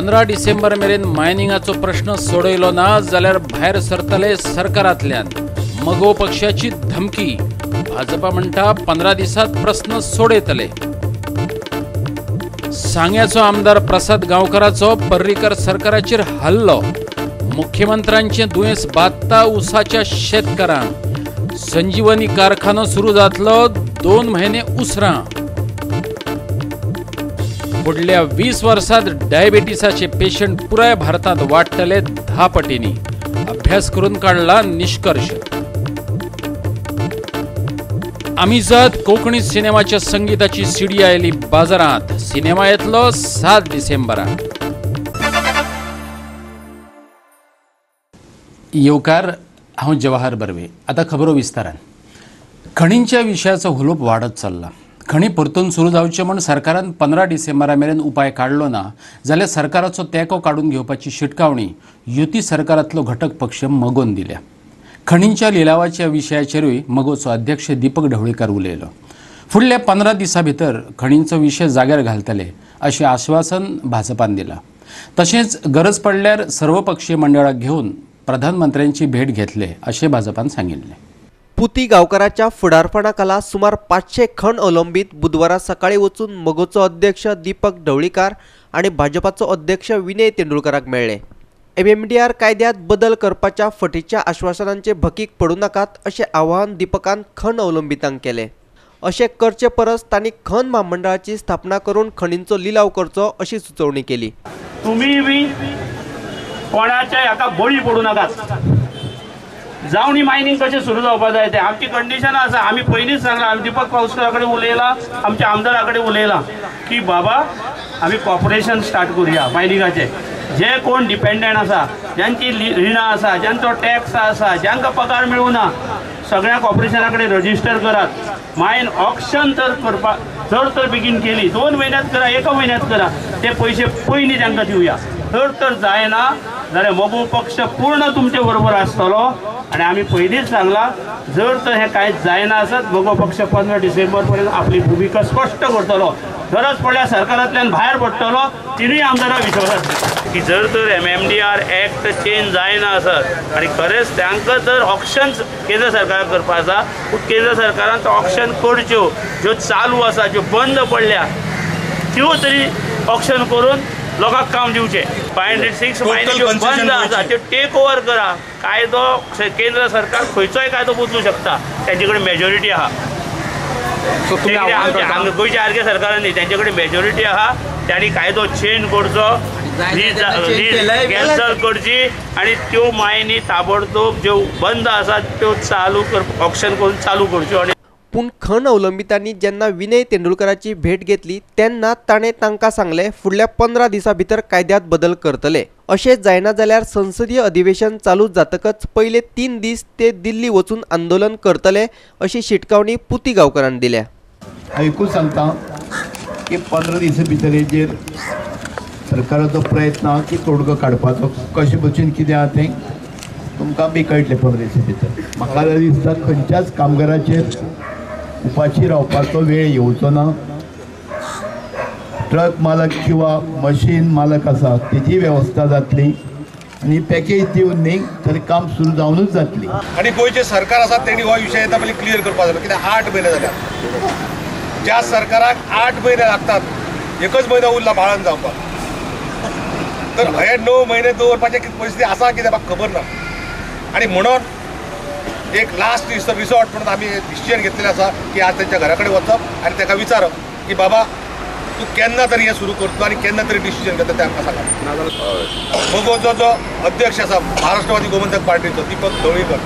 15 डिसेंबर मेरेन मायनिंगाचो प्रश्न सोडयलो ना जाल्यार भायर सरतले सरकारांतल्यान, मगो पक्षाची धमकी। भाजपा म्हणटा 15 दिसात प्रश्न सोडयतले। सांग्याचो आमदार प्रसाद गांवकाराचो पर्रीकर सरकाराचेर हल्लो, मुख्यमंत्र्यांचे दुयेंस बादता उसाच्या शेतकारांक। संजीवनी कारखानो सुरू जातलो 2 म्हयने उसरां। फुडल्या 20 वर्सात डायबिटीसाचे पेशंट पुराय भारतात वाडटले 10 पटींनी, अभ्यास करून काडला निष्कर्ष। आमिजाद कोंकणी सिनेमाच्या संगीताची सीडी आयली बाजारांत, सिनेमा येतलो 7 डिसेंबराक। येवकार, हांव जवाहर बर्वे। आतां खबरो विस्तारान। खणींच्या विशयाचो हुलोप वाडत चल्ला। खणी परतून सुरू जावचे म्हूण सरकारान 15 डिसेंबरा मेरेन उपाय काडलो ना जाल्यार सरकाराचो तेंको काडून घेवपाची शिटकावणी युती सरकारांतलो घटक पक्ष मगोन दिल्या। खणींच्या लिलावाच्या विशयाचेरूय मगोचो अध्यक्ष दीपक ढवळीकर उलयलो। फुडल्या 15 दिसां भितर खणींचो विशय जाग्यार घालतले अशें आश्वासन भाजपान दिलां। तशेंच गरज पडल्यार सर्वपक्षीय मंडळाक घेवन प्रधानमंत्र्यांची भेट घेतले अशें भाजपान सांगिल्लें। पुती गांवकाराच्या फुडारपणाखाला सुमार 500 खण अवलंबीत बुधवारा सकाळी वचून मगोचो अध्यक्ष दीपक ढवळीकार आनी भाजपाचो अध्यक्ष विनय तेंडुलकराक मेळ्ळे। MMDR कायद्यात बदल करपाच्या फटीच्या आश्वासनांचे भकीक पडूं नाकात अशें आवाहन दीपकान खण अवलंबितांक केलें। अशें करचे परस तांणी खण म्हामंडळाची स्थापना करून खणींचो लिलाव करचो अशी सुचोवणी केली। तुमी बी कोणाच्या हाका बळी पडूं नाकात। जावणी मायनिंग कशें सुरू जावपा जाय तें आमची कंडिशन आसा। आमी पयलींच सांगलां, आमी दीपक पावसकरा कडेन उलयलां, आमच्या आमदारा कडेन उलयलां की बाबा आमी कॉर्पोरेशन स्टार्ट करुया मायनिंगाचें। जे कोण डिपेंडंट आसा, ज्यांची रिणां आसा, ज्यांचो टॅक्स आसा, जांकां पगार मेळूना, सगळ्या कॉर्पोरेशना कडेन रजिस्टर करात। मायन ऑक्शन तर करपाक जर तर बेगीन केली, 2 म्हयन्यात करा, 1 म्हयन्यात करा, ते पयशे पयलीं तांकां दिवया। जर तर जायना जाल्यार मगो पक्ष पूर्ण तुमचे बरोबर आसतलो। आनी आमी पयलींच सांगलां, जर तर हें कांय जायना आसत मगो पक्ष 15 डिसेंबर पर्यंत आपली भुमिका स्पश्ट करतलो। गरज पडल्यार सरकारांतल्यान भायर पडटलो, तिनूय आमदारां विश्वासात की जर तर MMDR act change जायना आसत आनी खरेंच तांकां जर ऑक्शन केंद्र सरकाराक करपा आसा, पूण केंद्र सरकारान तो ऑक्शन करच्यो, ज्यो चालू आसा, ज्यो बंद पडल्या त्यो तरी ऑक्शन करून लोकांक काम दिवचें। 506 मायनी ज्यो बंद आसा त्यो टेक ओवर करा। कायदो केंद्र सरकार खंयचोय कायदो बदलूं शकता, तांचे कडेन मेजॉरिटी आहा। गोंयच्या आरके सरकारान न्ही, तांचे कडेन मेजॉरिटी आहा, तांणी कायदो चेंज करचो, कॅन्सल करची आनी त्यो मायनी ताबडतोब ज्यो बंद आसात त्यो चालू कर, ऑक्शन करून चालू करच्यो। आनी पूण खण अवलंबितांनी जेन्ना विनय तेंडुलकराची भेट घेतली तेन्ना ताणें तांकां सांगलें फुडल्या 15 दिसां भितर कायद्यात बदल करतले। अशें जायना जाल्यार संसदीय अधिवेशन चालू जातकच पयले 3 दीस ते दिल्ली वचून आंदोलन करतले अशी शिटकावणी पुती गांवकारान दिल्या। एकूच सांगता की 15 दिसां भितर हेजेर सरकाराचो प्रयत्न की तोडगो काडपाचो, कशें भशेन कितें आहा तें तुमकां बी कळटलें 15 दिसां भितर। म्हाका दिसता खंयच्याच कामगाराचेर उपाशी रावपाचो वेळ येवचो ना। ट्रक मालक किंवा मशीन मालक आसा तेजी वेवस्था जातली आनी पॅकेज दिवन न्ही तर काम सुरू जावनूच जातली। आनी गोंयचें सरकार आसा तेणी हो विशय येता पयलीं क्लियर करपाक जाय। कित्याक 8 म्हयने जाल्यात, ज्या सरकाराक 8 म्हयने लागतात, एकच म्हयनो उरला बाळन जावपाक, तर हे 9 म्हयने दवरपाची परिस्थिती आसा कितें म्हाका खबर ना। आनी म्हणून एक लास्ट रिसॉर्ट म्हणून आमी डिसिजन घेतलेलें आसा की आज तेंच्या घरा कडेन वचप आनी ताका विचारप की बाबा तूं केन्ना तरी हें सुरू करतलो आनी केन्ना तरी डिसिजन घेता तें आमकां सांगा। मगोचो जो अध्यक्ष आसा महाराष्ट्रवादी गोमंतक पार्टीचो दीपक ढवळीकर,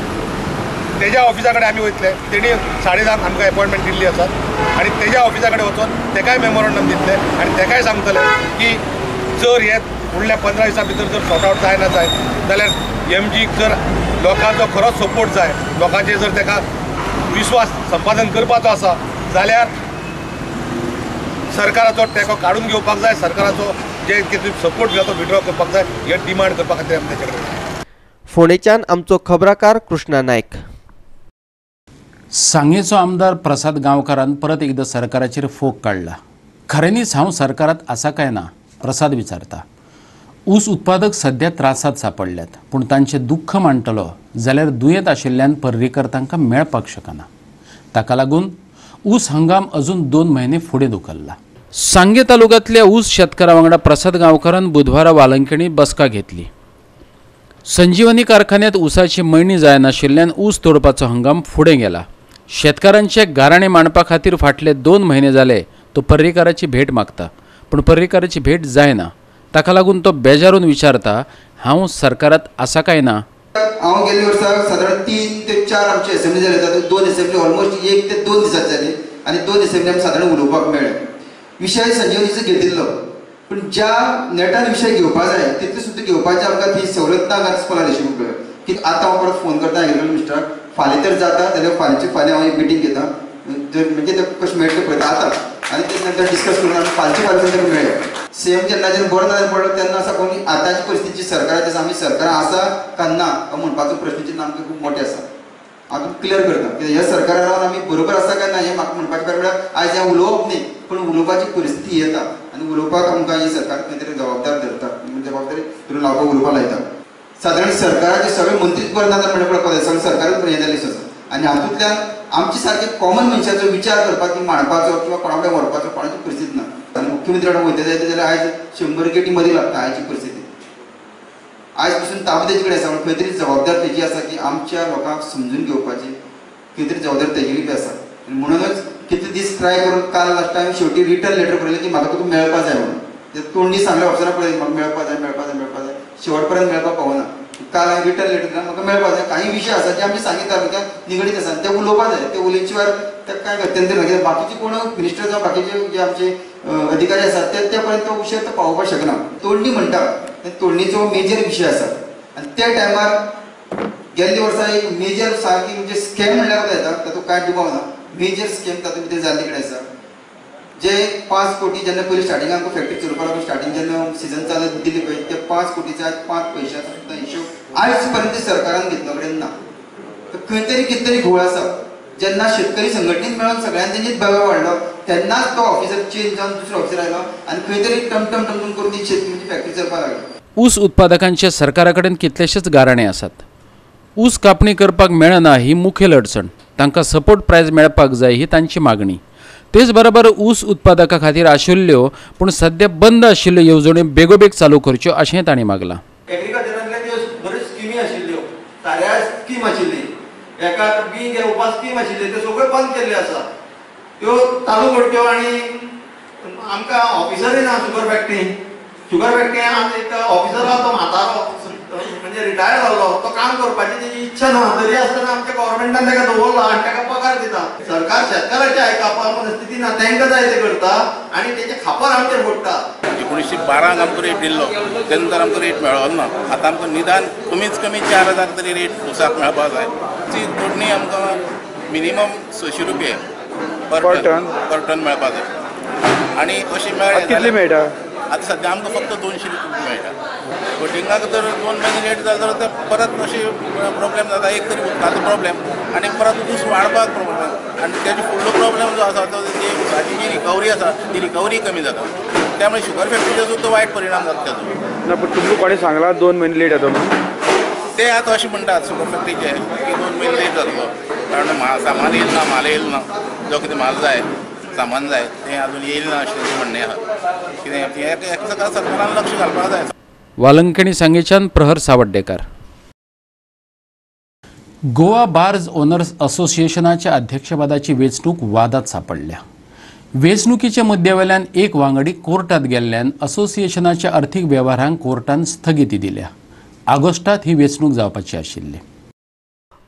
तेज्या ऑफिसा कडेन आमी वयतले। तेणी 10:30 आमकां एपॉयंटमेंट दिल्ली आसा आनी तेज्या ऑफिसा कडेन वचून तेकाय मेमोरंडम दितले आनी तेकाय सांगतले की जर हे फुडल्या 15 दिसां भितर जर सॉर्ट आवट जायना जायत जाल्यार एमजीक जर लोकांचो खरोच सपोर्ट जाय, लोकांचेर जर ताका विश्वास संपादन करपाचो आसा जाल्यार सरकाराचो टेको काडून घेवपाक जाय, सरकाराचो जे कितें सपोर्ट घेता तो विड्रॉ करपाक जाय, हे डिमांड करपा खातीर आमी ताचे कडेन। फोंडेच्यान आमचो खबराकार कृष्णा नायक। सांगेचो आमदार प्रसाद गांवकारान परत एकदा सरकाराचेर फोग काडला। खऱ्यांनीच हांव सरकारात आसा काय ना प्रसाद विचारता। ऊस उत्पादक सध्या त्रासात सापडल्यात, पूण तांचे दुख्ख मांडटलो जाल्यार दुयेंत आशिल्ल्यान पर्रीकर तांकां मेळपाक शकना. ताका लागून ऊस हंगाम अजून 2 म्हयने फुडें धुकल्ला. सांगे तालुक्यांतल्या ऊस शेतकारां वांगडा प्रसाद गांवकारान बुधवारा वालंकिणी बसका घेतली. संजीवनी कारखान्यात ऊसाची मळणी जायनाशिल्ल्यान ऊस तोडपाचो हंगाम फुडें गेला. शेतकारांचे गाराणे मांडपा खातीर फाटले 2 म्हयने जाले तो पर्रीकाराची भेट मागता, पूण पर्रीकाराची भेट जायना. ताका लागून तो बेजारून विचारता, हांव सरकारात आसा काय ना? हांव गेल्ले वर्सा सादारण 3 ते 4 आमची असेंब्ली जाली, तातूंत 2 असेंब्ली ऑलमोस्ट 1 ते 2 दिसांत जाली आनी 2 असेंब्ली आमी सादारण उलोवपाक मेळ्ळे. विशय संजीवनीचो घेतिल्लो, पूण ज्या नेटान विशय घेवपा जाय तितले सुद्दां घेवपाची आमकां ती सवलत ना हांगा दिसपाक लागली. की आतां हांव परत फोन करता एग्रीकल्चर मिनिस्टराक, फाल्यां तर जाता जाल्यार फाल्यांचे फाल्यां हांव एक मिटींग घेता, म्हणजे ते कशें मेळटलें पळयता आतां, आनी तेजे नंतर डिस्कस करून आमी फालचे फाल्यां ताका मेळ्ळे. सेम जेन्ना जेन्ना बरो ना पडलो तेन्ना आसा कोणी आतांची परिस्थिती सरकाराची आसा, आमी सरकार आसा काय ना म्हणपाचो प्रश्न चिन्न आमकां खूब मोठे आसा. हांव क्लियर करता कित्याक ह्या सरकारा रावन आमी बरोबर आसा काय ना हें म्हाका म्हणपाचें कारण म्हळ्यार आयज हें उलोवप न्ही, पूण उलोवपाची परिस्थिती येता आनी उलोवपाक आमकां ही सरकार खंय तरी जबाबदार धरता, जबाबदारी धरून लावपाक उलोवपाक लायता. सादारण सरकाराचे सगळे मंत्रीच बरें ना म्हणल्यार पळोवपाक जाय, सगळें सरकारूच हें जाल्लें आसा आनी हातूंतल्यान आमचे सारके कॉमन मनशाचो विचार करपाक मांडपाचो किंवा कोणा कडेन व्हरपाचो कोणाची परिस्थिती ना. आनी मुख्यमंत्री कडेन वयता जायत जाल्यार आयज 100 गेटी मदीं लागता आयची परिस्थिती. आयज पसून ताबो तेजे कडेन आसा, पूण खंय तरी जबाबदार तेजी आसा की आमच्या लोकांक समजून घेवपाची खंय तरी जबाबदार तेजी बी आसा. आनी म्हणूनच कितले दीस ट्राय करून काल लास्ट टायम शेवटी रिटर्न लेटर बरयलें की म्हाका तुका मेळपा जाय म्हणून. ते तोंडी सांगले ऑफिसराक पळय म्हाका मेळपा जाय मेळपा जाय मेळपा जाय, शेवट पर्यंत मेळपाक पावना. काल हांवें रिटर्न लेटर दिला म्हाका मेळपा जाय. काही विशय आसा जे आमी सांगीत तालुक्यात निगडीत आसा ते उलोवपा जाय, ते उलयच्या वेळार काय गत्यंतर ना. कित्याक बाकीचे कोण मिनिस्टर जावं बाकीचे जे आमचे अधिकारी आसात ते त्या पर्यंत तो विशय तो पावोवपाक शकना. तोडणी म्हणटा तोडणीचो मेजर विशय आसा आनी त्या टायमार गेल्ले वर्सा एक मेजर सारकी म्हणजे स्कॅम म्हणल्यार येता तातूंत कांय दुबाव ना, मेजर स्कॅम तातूंत भितर जाल्ले कडेन आसा. जे 5 कोटी जेन्ना पयलीं स्टार्टिंग आमकां फॅक्टरी चलोवपाक लागून स्टार्टिंग जेन्ना सिजन चालू दिली पळय ते 5 कोटीचे आज 5 पयशांचो सुद्दां हिशोब आयज पर्यंत सरकारान घेतलो कडेन ना. खंय तरी कितें तरी घोळ आसा. जेन्ना शेतकरी संघटनेन मेळोन सगळ्यांनी तेंचेर दबाव हाडलो तेन्नाच तो ऑफिसर चेंज जावन दुसरो ऑफिसर आयलो आनी खंय तरी टमटम टमटम करून ती शेत म्हणजे फॅक्टरी चलपाक लागली. ऊस उत्पादकांचे सरकारा कडेन कितलेशेच गाराणे आसात. ऊस कापणी करपाक मेळना ही मुखेल अडचण, तांकां सपोर्ट प्रायस मेळपाक जाय ही तांची मागणी. तेच बरोबर ऊस उत्पादका खातीर आशिल्ल्यो पूण सद्या बंद आशिल्ल्यो येवजण्यो बेगोबेग चालू करच्यो अशें तांणी मागलां. एग्रीकल्चरांतल्या त्यो बऱ्यो स्किमी आशिल्ल्यो, साऱ्या स्कीम आशिल्ली, एका बी घेवपा स्कीम आशिल्ली, त्यो सगळ्यो बंद केल्ल्यो आसा, त्यो चालू करच्यो. आनी आमकां ऑफिसरूय ना शुगर फॅक्टरी, शुगर फॅक्टरी आज एक ऑफिसर आहा तो म्हातारो म्हणजे रिटायर जाल्लो, तो काम करपाची तेजी इच्छा ना, तरी आसतना आमच्या गव्हर्मेंटान ताका दवरला आनी ताका पगार दिता. सरकार शेतकाराचे आयकपा परिस्थिती ना, तांकां जाय ते करता आनी तेजे खापर आमचेर फोडटा. 1912 आमकां रेट दिल्लो, ते नंतर आमकां रेट मेळ्ळो ना. आतां आमकां निदान कमीच कमी 4000 तरी रेट ऊसाक मेळपाक जाय. ती तोडणी आमकां मिनिमम 600 रुपये पर टन मेळपाक जाय आनी अशी मेळ्ळें कितली मेळटा? आतां सद्या आमकां फक्त 200 रुपये मेळटा. बोटिंगाक जर 2 म्हयने लेट जालो जाल्यार ते परत अशी प्रोब्लेम जाता. एक तरी उदकाचो प्रोब्लेम आनी परत ऊस वाडपाक प्रोब्लेम आनी तेजो फुडलो प्रोब्लेम जो आसा तो जी ऊसाची जी रिकवरी आसा ती रिकवरी कमी जाता. त्यामुळे शुगर फॅक्टरीचो सुद्दां वायट परिणाम जाता तेजो. ना, पूण तुमकां कोणें सांगलां 2 म्हयने लेट येता म्हणून? ते आतां अशें म्हणटात शुगर फॅक्टरीचे की 2 म्हयने लेट जातलो, कारण सामान येयल ना, म्हाल येयल ना, जो कितें म्हाल जाय सामान जाय तें अजून येयल ना अशें तेंचें म्हणणें आसा. कितें हें सगळं सरकारान लक्ष घालपाक जाय. वालंकिणी सांगेच्यान प्रहर सावड्डेकर. गोवा बार्ज ओनर्स असोसिएशनाच्या अध्यक्षपदाची वेंचणूक वादात सापडल्या. वेंचणुकीच्या मुद्द्यावेल्यान एक वांगडी कोर्टात गेल्ल्यान असोसिएशनाच्या अर्थीक वेव्हारांक कोर्टान स्थगिती दिल्या. ऑगस्टात ही वेंचणूक जावपाची आशिल्ली.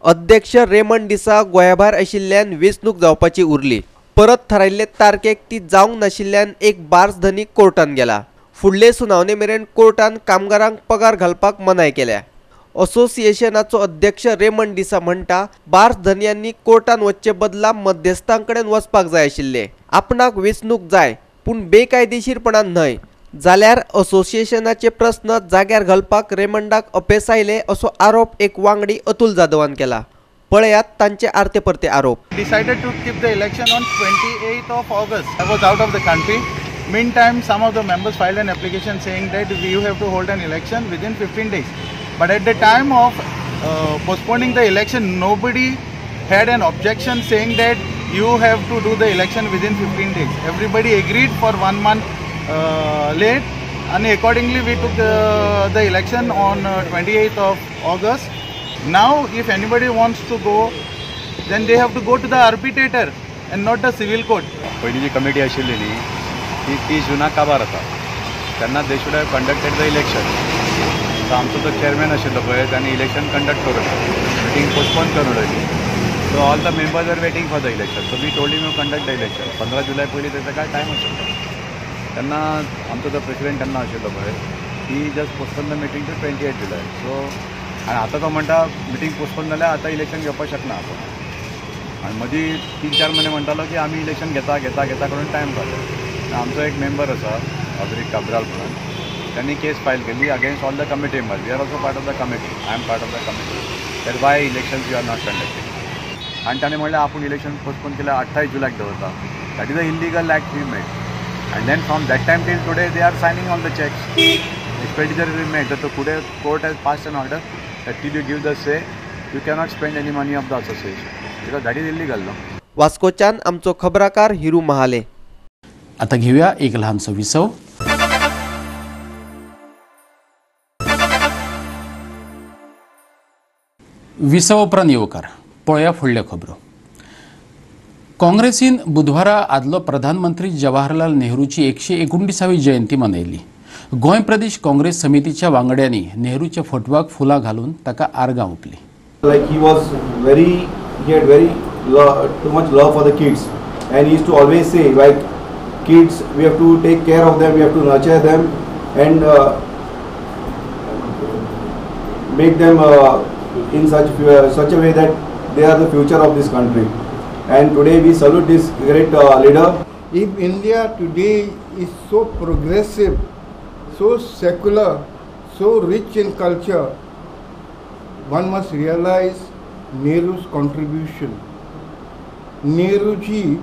अध्यक्ष रेमंड डिसा गोंयाभायर आशिल्ल्यान वेंचणूक जावपाची उरली. परत थारायिल्ले तारखेक ती जावंक नाशिल्ल्यान एक बार्ज धनी कोर्टान गेला. फुडले सुनावणे मेरेन कोर्टान कामगारांक पगार घालपाक मनाय केल्या. असोसिएशनाचो अध्यक्ष रेमंड डिसा म्हणटा, बार्ज धनयांनी कोर्टान वचचे बदला मध्यस्थां कडेन वचपाक जाय आशिल्ले. आपणाक वेंचणूक जाय पूण बेकायदेशीरपणान न्हय, जाल्यार असोसिएशनाचे प्रस्न जाग्यार घालपाक रेमंडाक अपेस आयले असो आरोप एक वांगडी अतुल जाधवान केला. पळयात तांचे आरते परते आरोप. Decided to keep the election on 28th of August. I was out of the country. Meantime, some of the members filed an application saying that you have to hold an election within 15 days. But at the time of postponing the election, nobody had an objection saying that you have to do the election within 15 days. Everybody agreed for 1 month late, and accordingly we took the election on 28th of August. Now if anybody wants to go, then they have to go to the arbitrator and not the civil court. पहिली जी committee आशिल्ली न्ही ती 30 जुनाक काबार जाता, तेन्ना they should have conducted the election. So आमचो जो चेअरमॅन आशिल्लो पळय ताणें इलेक्शन कंडक्ट करूं ना, मिटींग पोस्टपोन करून उडयली. So all the members are waiting for the election. So we told him you conduct the election. 15 जुलय पयलीं तेका काय टायम आशिल्लो. तेन्ना आमचो जो प्रेसिडेंट तेन्ना आशिल्लो पळय he just postpone the meeting to 28 July. So आनी आतां तो म्हणटा मिटींग पोस्टपोन जाल्यार आतां इलेक्शन घेवपाक शकना आपूण. आनी मदीं 3-4 म्हयने म्हणटालो की आमी इलेक्शन घेता घेता घेता करून टायम जालो. आमचो एक मेंबर आसा अभिरीक काब्राल म्हणून, त्यांनी केस फायल केली against all the committee members. We are also part of the committee, I am part of the committee, that why elections you are not conducting. आनी ताणें म्हणलें आपूण इलेक्शन पोस्टपोन केल्यार 28 जुलयाक दवरता. That is a illegal act he made. And then from that time till today they are signing all the cheques, expenditure is made. So today court has passed an order that till you give the say you cannot spend any money of the association because that is illegal no. वास्कोच्यान आमचो खबराकार हिरू महाले. आता घेऊया एक लहानसो विसव. विसव उपरांत येवकार. पळया फुडल्यो खबरो. काँग्रेसीन बुधवारा आदलो प्रधानमंत्री जवाहरलाल नेहरूची 129वी जयंती मनयली. गोंय प्रदेश काँग्रेस समितीच्या वांगड्यांनी नेहरूच्या फोटवाक फुलां घालून ताका आर्गां ओंपली. Like he was very, he had very too much love for the kids, and he used to always say like, kids, we have to take care of them, we have to nurture them, and make them in such a way that they are the future of this country. And today we salute this great leader. If India today is so progressive, so secular, so rich in culture, one must realize Nehru's contribution. Nehruji,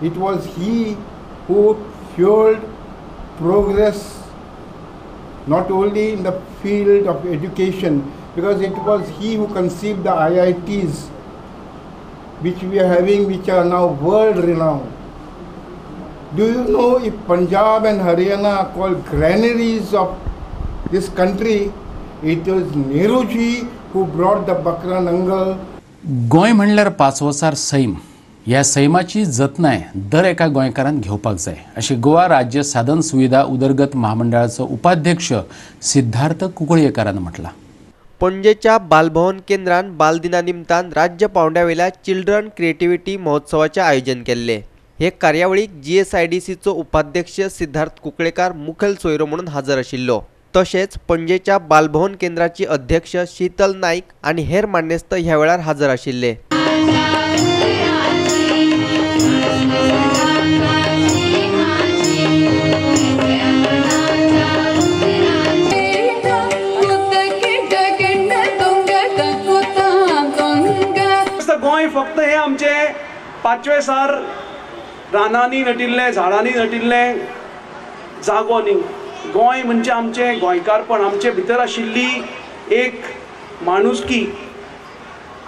it was he who fueled progress not only in the field of education, because it was he who conceived the IITs which we are having, which are now world renowned. Do you know if Punjab and Haryana are called granaries of this country, it was Nehruji who brought the Bakra Nangal. Goa म्हणल्यार पाचवोचार सैम. ह्या सैमाची जतनाय दर एका गोंयकारान घेवपाक जाय अशें गोवा राज्य साधन सुविधा उदरगत महामंडळाचो उपाध्यक्ष सिद्धार्थ कुंकळयेकारान म्हटलां. पणजेच्या बालभवन केंद्रान बालदिना निमतान राज्य पावंड्यावेल्या चिल्ड्रन क्रिएटिव्हिटी महोत्सवाचें आयोजन केल्लें. हे कार्यावळीक GSIDCचो उपाध्यक्ष सिद्धार्थ कुंकळेकार मुखेल सोयरो म्हणून हजर आशिल्लो. तशेंच पणजेच्या बालभवन केंद्राची अध्यक्ष शीतल नाईक आनी हेर मानेस्त ह्या वेळार हजर आशिल्ले. गोंय फक्त हे आमचे पाचवे सार रानांनी नटिल्लें, झाडांनी नटिल्लें जागो न्ही. गोंय म्हणजे आमचें गोंयकारपण, आमचे भितर आशिल्ली एक माणुसकी.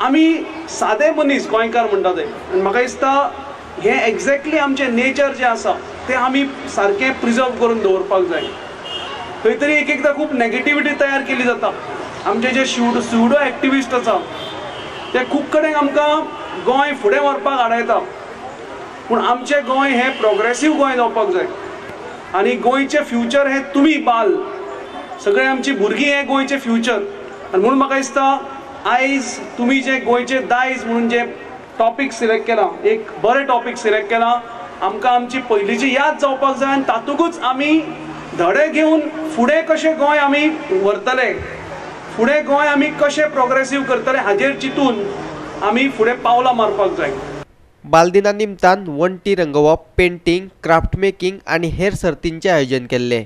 आमी सादे मनीस गोंयकार म्हणटा ते, आनी म्हाका दिसता हें एक्झॅक्टली आमचें नेचर जें आसा तें आमी सारकें प्रिजर्व करून दवरपाक जाय. खंय तरी एक एकदां खूब नॅगेटिविटी तयार केली जाता. आमचे जे स्युडो एक्टिविस्ट आसा ते खूब कडेन आमकां गोंय फुडें व्हरपाक आडायता, पूण आमचें गोंय हें प्रोग्रेसीव गोंय जावपाक जाय. आनी गोंयचें फ्युचर हें तुमी बाल सगळे आमची भुरगीं हें गोंयचें फ्युचर. आनी म्हणून म्हाका दिसता आयज तुमी जें गोंयचें दायज म्हणून जें टॉपीक सिलेक्ट केलां, एक बरें टॉपीक सिलेक्ट केलां. आमकां आमची पयलींची याद जावपाक जाय आनी तातूंतच आमी धडे घेवन फुडें कशें गोंय आमी व्हरतले, फुडें गोंय आमी कशें प्रोग्रेसीव करतले हाजेर चिंतून आमी फुडें पावलां मारपाक जाय. बालदिना निमतान वण्टी रंगोवप, पेंटिंग, क्राफ्ट मेकिंग आनी हेर सर्तींचें आयोजन केल्लें.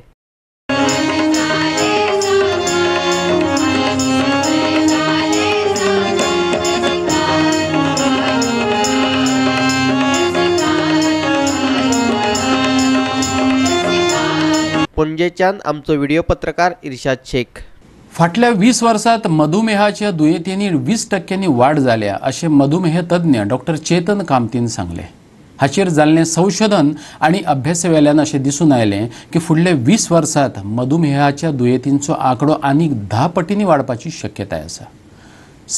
पणजेच्यान आमचो व्हिडिओ पत्रकार इर्शाद शेख. फाटल्या 20 वर्सांत मधुमेहाच्या दुयेंतींनी 20% वाड जाल्या अशें मधुमेह तज्ञ डॉक्टर चेतन कामतीन सांगलें. हाचेर जाल्लें संशोधन आनी अभ्यासावेल्यान अशें दिसून आयलें की फुडल्या 20 वर्सांत मधुमेहाच्या दुयेंतींचो आंकडो आनीक 10 पटींनी वाडपाची शक्यताय आसा.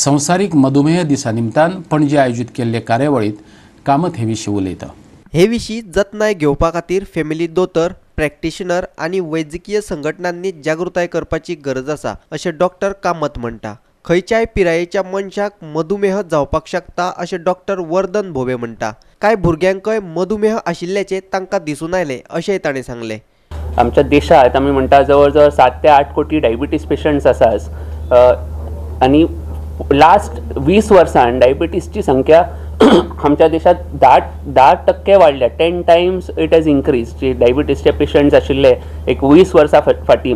संवसारीक मधुमेह दिसा निमतान पणजे आयोजीत केल्ले कार्यावळींत कामत हे विशीं उलयता. हे विशीं जतनाय घेवपा खातीर फॅमिली दोतोर, प्रॅक्टिशनर आनी वैजकीय संघटनांनी जागृताय करपाची गरज आसा अशें डॉक्टर कामत म्हणटा. खंयच्याय पिरायेच्या मनशाक मधुमेह जावपाक शकता अशें डॉक्टर वर्धन भोबे म्हणटा. कांय भुरग्यांकय मधुमेह आशिल्ल्याचें तांकां दिसून आयलें अशेंय ताणें सांगलें. आमच्या देशांत आमी म्हणटा जवळ जवळ 7 ते 8 कोटी डायबिटीज पेशंट्स आसात आनी लास्ट 20 वर्सां डायबिटीजची संख्या आमच्या देशात 10% वाडल्या. 10 टायम्स it has increase. जे डायबिटीजचे पेशंट्स आशिल्ले एक 20 वर्सां फाटीं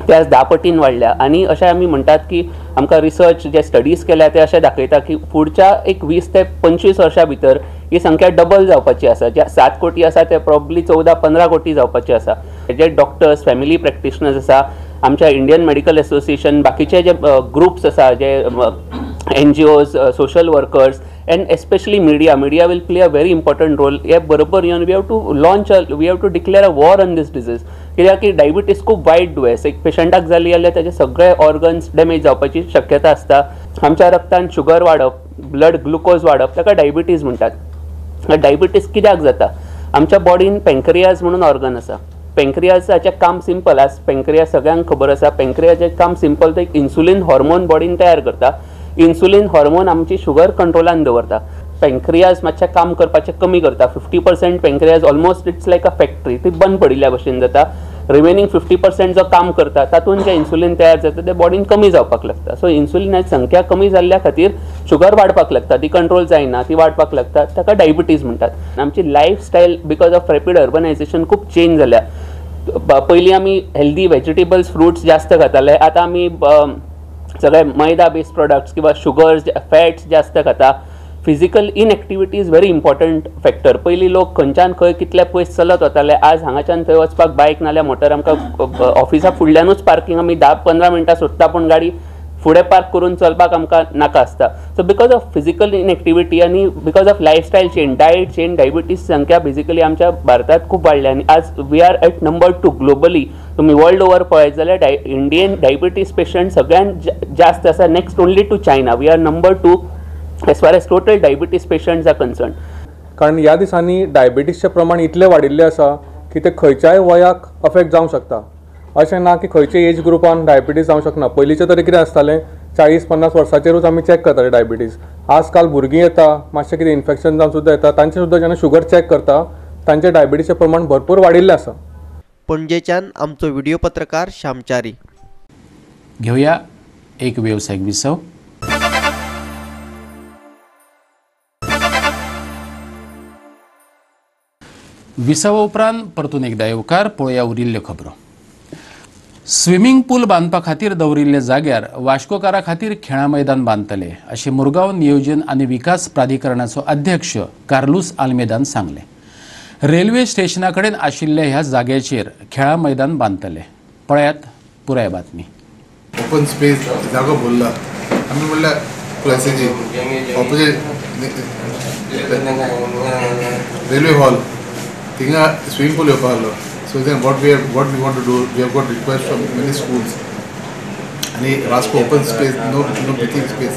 ते आज 10 पटीन वाडल्या. आनी अशें आमी म्हणटात की आमकां रिसर्च जे स्टडीज केल्या ते अशें दाखयता की फुडच्या एक 20 ते 25 वर्सां भितर ही संख्या डबल जावपाची आसा. जे 7 कोटी आसा ते प्रॉब्ली 14-15 कोटी जावपाची आसा. जे डॉक्टर्स, फॅमिली प्रॅक्टिशनर्स आसा, आमच्या इंडियन मेडिकल एसोसिएशन, बाकीचे जे ग्रुप्स आसा, जे NGOs, social workers and especially media. Media will play a very important role. हे बरोबर येवन we have to launch we have to declare a war on this disease. कित्याक की diabetes खूब वायट दुयेंस. एक पेशंटाक जाली जाल्यार ताचे सगळे ऑर्गन्स डॅमेज जावपाची शक्यता आसता. आमच्या रक्तान शुगर वाडप, ब्लड ग्लुकोज वाडप, ताका डायबिटीज म्हणटात. डायबिटीज कित्याक जाता? आमच्या बॉडीन पँक्रियाज म्हणून ऑर्गन आसा. पँक्रियाजाचें काम सिंपल आसा. पँक्रियाज सगळ्यांक खबर आसा. पँक्रियाजाचें काम सिंपल, तो एक इन्सुलीन हॉर्मोन बॉडीन तयार करता. इन्सुलीन हॉर्मोन आमची शुगर कंट्रोलान दवरता. पँक्रियाज मातशें काम करपाचें कमी करता. 50% pancreas almost it's like a factory, ती बंद पडिल्ल्या भशेन जाता. रिमेनींग 50% जो काम करता तातूंत जें इन्सुलीन तयार जाता तें बॉडीन कमी जावपाक लागता. सो इन्सुलिनाची संख्या कमी जाल्ल्या खातीर शुगर वाडपाक लागता, ती कंट्रोल जायना, ती वाडपाक लागता, ताका डायबिटीज म्हणटात. आमची lifestyle because of rapid urbanisation खूब चेंज जाल्या. पयलीं आमी हेल्दी वेजिटेबल्स, फ्रुट्स जास्त खाताले. आतां आमी सगळे मैदा बेस्ड प्रोडक्ट्स किंवा शुगर्स, फॅट्स जास्त खाता. Physical inactivity is very important factor. पयलीं लोक खंयच्यान खंय कितले पयस चलत वताले, आज हांगाच्यान थंय वचपाक बायक नाल्यार मोटर आमकां ऑफिसा फुडल्यानूच पार्किंग आमी 10-15 मिनटां सोदता, पूण गाडी फुडें पार्क करून चलपाक आमकां नाका आसता. So because of physical inactivity आनी because of lifestyle change, diet change, diabetes संख्या बेजिकली आमच्या भारतांत खूब वाडल्या आनी आज we are at number 2 globally. तुमी वर्ल्ड ओवर पळयत जाल्यार इंडियन डायबिटीज पेशंट सगळ्यांत जास्त आसा, next only to China. We are number 2 as far as total diabetes patients are concern. कारण ह्या दिसांनी डायबिटीजचें प्रमाण इतलें वाडिल्लें आसा की तें खंयच्याय वयाक अफेक्ट जावंक शकता. अशें ना की खंयचे एज ग्रुपान डायबिटीज जावंक शकना. पयलींचें तरी कितें आसतालें, 40-50 वर्सांचेरूच आमी चॅक करताले डायबिटीज. आजकाल भुरगीं येता, मातशें कितें इन्फेक्शन जावन सुद्दां येता, तांचें सुद्दां जेन्ना शुगर चॅक करता तांचें डायबिटीजचें प्रमाण भरपूर वाडिल्लें आसा. पणजेच्यान आमचो व्हिडिओ पत्रकार श्यामचारी. घेवया एक वेवसायीक विसव. विसवा उपरांत परतून एकदा येवकार. पळोवया उरिल्ल्यो खबरो. स्विमींग पूल बांदपा खातीर दवरिल्ल्या जाग्यार वास्कोकारा खातीर खेळां मैदान बांदतले अशें मुरगांव नियोजन आनी विकास प्राधिकरणाचो अध्यक्ष कार्लूस आल्मेदान सांगलें. रेल्वे स्टेशना कडेन आशिल्ल्या ह्या जाग्याचेर खेळां मैदान बांदतले. पळयात पुराय बातमी. ओपन स्पेस जागो भरला आमी म्हणल्यार क्लासीची ऑपोजीट रेल्वे हॉल थिंगा स्विमींग पूल येवपा आहलो. So then what we want to do, we have got request from many schools. And Vasco open space, no breathing space.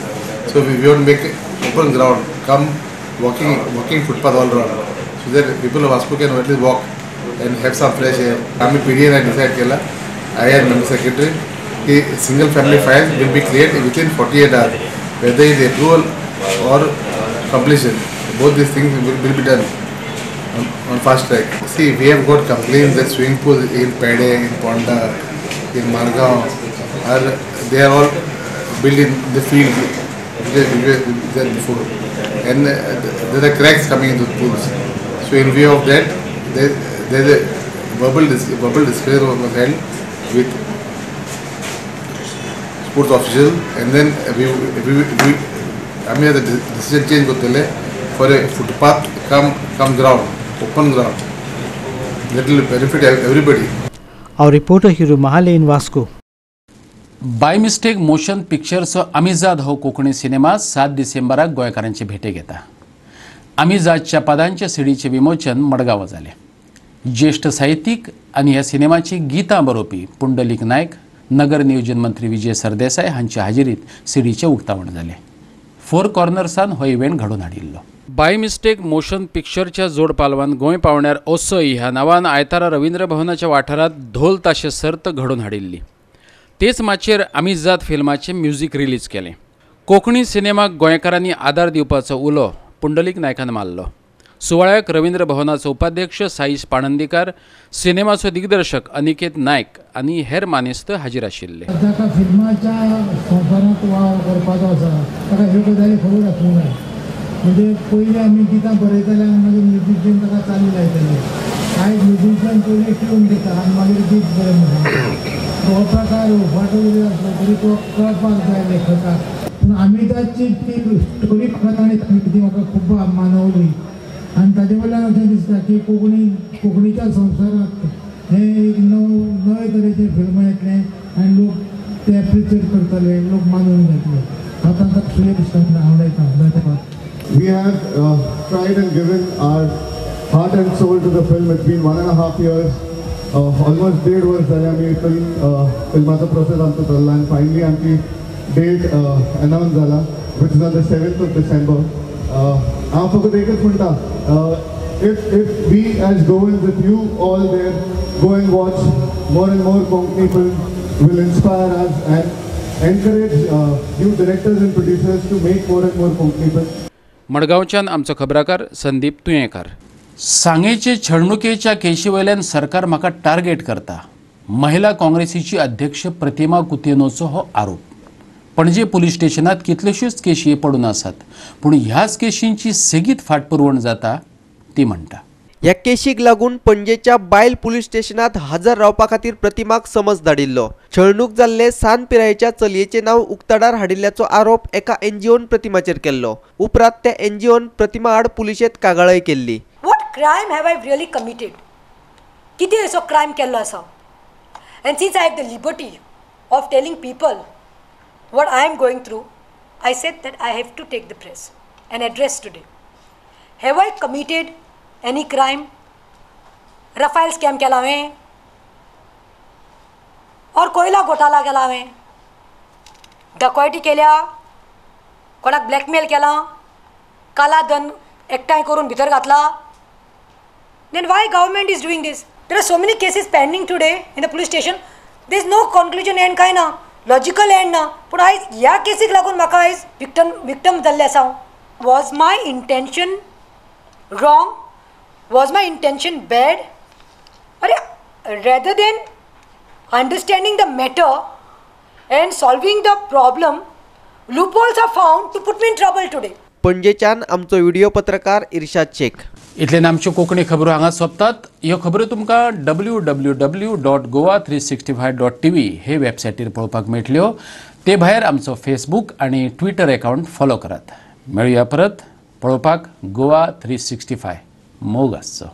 So we want to make open ground, come walking footpath all around, so that people of Vasco can at least walk and have some fresh air. आम्ही PDA ने decide केला, I and member secretary, की single family files will be cleared within 48 hours, whether it is approval or completion. Both these things will be done on fast track. See, we have got complaints that swimming pools in Pede, in Ponda, in Margao, they are all built in the field which were there before, and there are cracks coming into the pools. So in view of that, there is a verbal discussion was held with sports official, and then we I mean the decision change करतले for a footpath come ground, open ground, that will benefit everybody. Our reporter Hiru Mahale in Vasco. By mistake motion पिक्चरचो आमिजाद हो Konkani cinema 7 डिसेंबराक गोंयकारांचे भेटेक येता. आमिजादच्या पदांच्या सिडीचें विमोचन मडगांवां जालें. ज्येश्ठ साहित्यीक आनी ह्या सिनेमाची गितां बरोवपी पुंडलीक नायक, नगर नियोजन मंत्री विजय सरदेसाय हांचे हाजेरीत सिडीचें उक्तावण जालें. फोर कॉर्नर्सान हो इव्हेंट घडोवन हाडिल्लो. बाय मिस्टेक मोशन पिक्चरच्या जोड पालवान गोंय पावण्यार ओसय ह्या नांवान आयतारा रवींद्र भवनाच्या वाठारांत ढोल ताशे सर्त घडोवन हाडिल्ली. तेच माचयेर आमिजाद फिल्माचें म्युजीक रिलीज केलें. कोंकणी सिनेमाक गोंयकारांनी आदार दिवपाचो उलो पुंडलीक नायकान मारलो. सुवाळ्याक रवींद्र भवनाचो उपाध्यक्ष साईश पाणंदीकार, सिनेमाचो दिग्दर्शक अनिकेत नायक आनी हेर मानेस्त हाजीर आशिल्ले. जाका फिल्माच्या संवसारांत वावर करपाचो आसा ताका ह्यो गजाली खबर आसूंक जाय. म्हणजे पयलीं आमी गितां बरयताले आनी मागीर म्युजिशियन ताका चाली लायताले. आयज म्युजिशियन पयलीं ट्यून दिता आनी मागीर गीत बरोवन दिता. हो प्रकार उफाटो जरी आसलो तरी तो कळपाक जाय लेखकाक. पूण आमिजादची ती स्टोरी म्हाका ताणें सांगली ती म्हाका खूब मानवली आनी ताजे वयल्यान अशें दिसता की कोंकणीच्या संवसारांत हें एक नवे तरेचें फिल्म येतलें आनी लोक ते एप्रिशिएट करतले, लोक मानून घेतले. हांव तांकां शुभेच्छा उलयतां. धन्यवाद. We have tried and given our heart and soul to the film. It's been 1.5 years, almost 1.5 वर्स जालें आमी फिल्म फिल्माचो प्रोसेस आमचो चल्ला आनी फायनली आमची डेट अनावन्स जाला, which is on the 7th of December. हांव फकत एकच म्हणटा, if we as Goans, if you all there go and watch more and more Konkani film, will inspire us and encourage new directors and producers to make more and more Konkani film. मडगांवच्यान आमचो खबराकार संदीप तुयेंकार. सांगेचे छळणुकेच्या केशी वयल्यान सरकार म्हाका target करता, महिला काँग्रेसीची अध्यक्ष प्रतिमा कुतिनोचो हो आरोप. पणजे पुलीस स्टेशनात कितल्योश्योच केशी पडून आसात, पूण ह्याच केशींची सेगीत फाटपुरवण जाता ती म्हणटा. ह्या केशीक लागून पणजेच्या बायल पुलीस स्टेशनात हजर रावपा खातीर प्रतिमाक समज धाडिल्लो. छळणूक जाल्ले सान पिरायेच्या चलयेचें नांव उक्ताडार हाडिल्ल्याचो आरोप एका एनजीओन प्रतिमाचेर केल्लो. उपरांत त्या एनजीओन प्रतिमा आड पुलिशेंत कागाळय केल्ली. What crime have I really committed? कितें असो क्रायम केल्लो आसा? And since I have the liberty of telling people what I am going through, I said that I have to take the press and address today. Have I committed any crime? Rafale scam केला हांवें? और कोयला घोटाळा केला हांवें? डकॉयटी केल्या? कोणाक blackmail केला? काला धन एकठांय करून भितर घातला? Then why government is doing this? There are so many cases pending today in the police station. There is no conclusion end कांय ना, लॉजिकल एंड ना. पूण आयज ह्या केसीक लागून म्हाका आयज विक्टम जाल्लें आसा हांव. Was my intention wrong? Was my intention bad? अरे, rather than understanding the matter and solving the problem, loopholes are found to put me in trouble today. पणजेच्यान आमचो व्हिडिओ पत्रकार इर्शाद शेख. इतल्यान आमच्यो कोंकणी खबरो हांगा सोंपतात. ह्यो खबरो तुमकां www.goa365.tv हे वेबसायटीर पळोवपाक मेळटल्यो. ते भायर आमचो फेसबूक आनी ट्विटर अकावंट फॉलो करात. मेळुया परत पळोवपाक गोवा 365. मोग आसचो.